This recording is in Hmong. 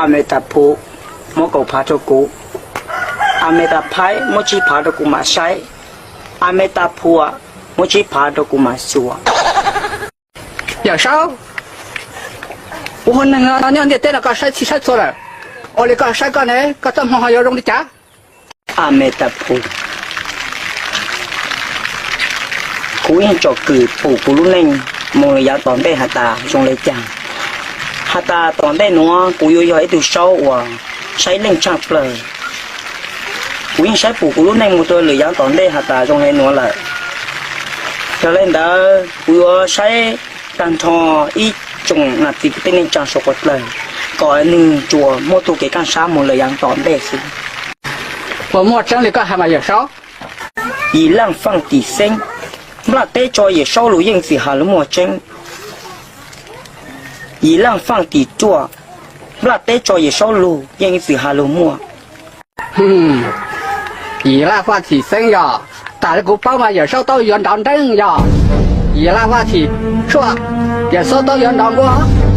A me tas phu, muab kaum phav rau kuv. A me tas phaib, muab tsib phav rau kuv mam saib. A me tas phua, muab tsib phav rau kuv mam xuas. Yawm Saub, kuv hu neeg nyob ntiaj teb no koj saib txhij saib txhua lawm, ua li koj saib koj ne, koj txoj hmoo ho yuav zoo li cas? A me tas phu, kuv yeej tsom kwm pum kuv lub neej mus lawm yav tom ntej has tas zoo li cas. Has tas tom ntej nuav kuv yuav yog ib tug Saub uas saib leej tshaaj plawg. Kuv yeej saib pum kuv lub neej mus rau lawm yav tom ntej has tas zoo li nuav lawm. Yog li ntawd kuv yuav saib tag nrho ib tsoom nam txiv kwv tij neej tsaa suav quas dlawg, kom nwg tsuas muaj tug kev kaaj sab mus lawm yav tom ntej xwb. Puas muaj tseeb li koj has mas Yawm Saub? Yim Laaj Faaj Tim Xeeb, nplaj teb tso Yawm Saub lug yeej txwm has lug muaj tseeb. Yim Laaj Faaj Tim Ruaj, nplaj teb tso Yawm Saub lug yeej txwm has lug muaj. Yim Laaj Faaj Tim Xeeb yog, tas li kuv paub mas Yawm Saub tau yuav nrov nreeb yog. Yim Laaj Faaj Tim Ruaj, Yawm Saub tau yuav nrov npua.